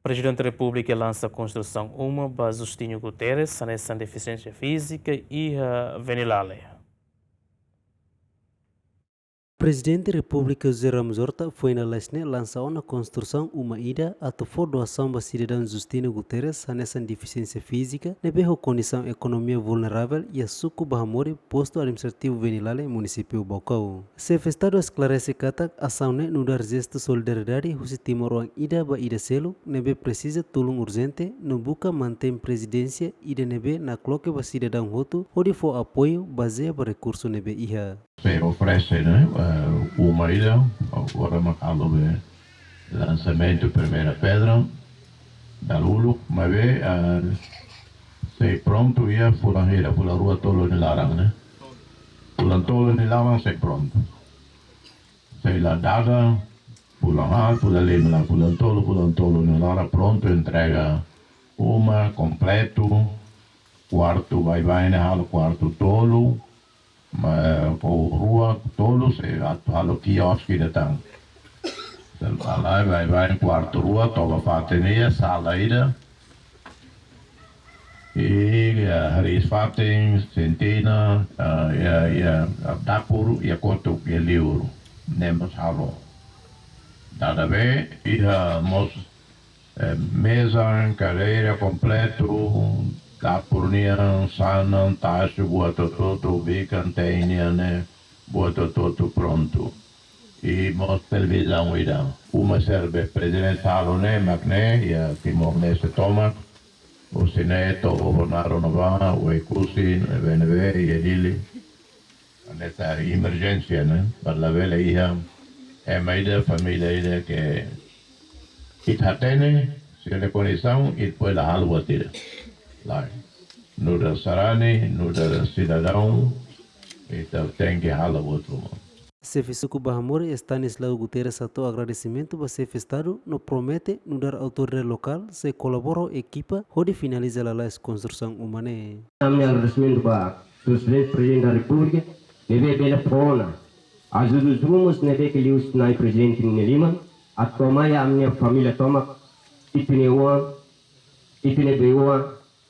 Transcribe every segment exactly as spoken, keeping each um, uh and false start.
Prezidente Repúblika lansa konstrusaun uma ba Justinio Guterres, hanesan defisiénsia fízika iha Venilale. Prezidente Repúblika José Ramos Horta foin lalais ne'e lansa ona konstrusaun uma ida atu fó doasaun ba sidadaun Justinio Guterres, hanesan defisiénsia fízika, ne'ebé ho kondisaun ekonomia vulneravel, iha suku Bahamori, postu administrativu Venilale, munisípiu Baucau. Xefe Estadu esklarese katak asaun ne'e nu'udar jestu solidariedade husi timoroan ida ba ida seluk ne'ebé presiza tulun urjente, no buka mantein prezidénsia ida ne'ebé nakloke ba sidadaun hotu hodi fó apoiu bazeia ba rekursu ne'ebé iha. Se oferese, ne'e, eh, uma ida, agora mak halo be lansamentu primeira pedra, dala uluk, maibé, eh, sei prontu iha fulan hira, fulan rua tolu nia laran, ne'e. Fulan tolu nia laran sei prontu. Sei la dada, fulan haat, fulan lima laran, fulan tolu, fulan tolu nia laran prontu entrega uma kompletu, kuartu baibain ne'e halo kuartu tolu, ma, eh, ho rua tolu sei atu halo kioske ida tan. Sei la baibain kuartu rua, toba fatin ida, sala ida. I, eh, hariis fatin, sentina, eh, iha, iha, eh, dapur, iha kotuk, iha liur. Ne'e mós halo. Dada be, iha mós, eh, meza, kadeira kompletu, dapur nian, sanan, taxu, buat hotu-hotu, bikan, te'in nian ne'e, buat hotu-hotu prontu. I mós televizaun ida. Uma sira be prezidente halo ne'e, mak ne'e, iha Timor-Leste tomak, husi ne'e to'o Bolsonaro ne'ebá, Oekusi, ne'ebé-ne'ebé, iha Dili. Hanesan emerjénsia, ne'e? Para labele iha ema ida, família ida ke ita hatene, sira-nia kondisaun, i depois la halo buat ida. Lae. Nu'udar sarani, nu'udar sidadaun, ita tenke halo buat ruma. Xefe suku Bahamori, Estanislau Guterres, hato'o agradesimentu ba Xefe Estadu no promete nu'udar autoridade lokál sei kolabora ho ekipa hodi finaliza lalais konstrusaun uma ne'e. Ami agradesimentu ba Sua Exelénsia Prezidente da Repúblika, ne'ebé bele fó ona ajuda ruma ne'ebé ke liuhusi Na'i Prezidente nia liman, atu mai ami-nia família tomak, ita-nia oan, ita-nia bei-oan,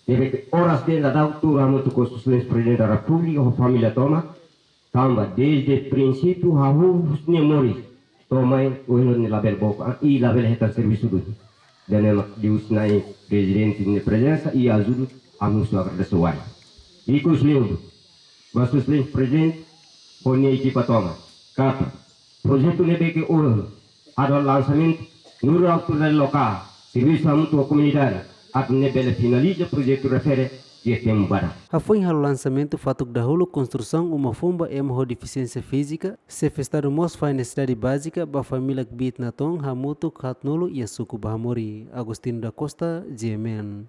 ne'ebé ke oras ne'e daudaun tuur hamutuk ho Sua Exelénsia Prezidente da Repúblika ho família tomak, tanba dezde prinsípiu hahú husi nia moris to'o mai ohin loron ne'e labele book an, i labele hetan servisu duni. Ida-ne'e mak liuhusi Na'i Prezidente nia prezensa i ajuda, ami husu agradese wa'in. Ikus liu ba Sua Exelénsia Prezidente ho nia ekipa tomak, katak projetu ne'ebé ke ohin halo lansamentu, nu'udar autoridade lokál, servisu hamutuk ho komunidade, atu nune'e bele finaliza projetu refere iha tempu badak. Hafoin halo lansamentu fatuk dahuluk konstrusaun uma foun ba ema ho defisiénsia fízika, Xefe Estadu mós fahe nesesidade bázika ba família kbiit-natoon hamutuk haatnulu iha suku Bahamori. Agostinho da Costa, G M N.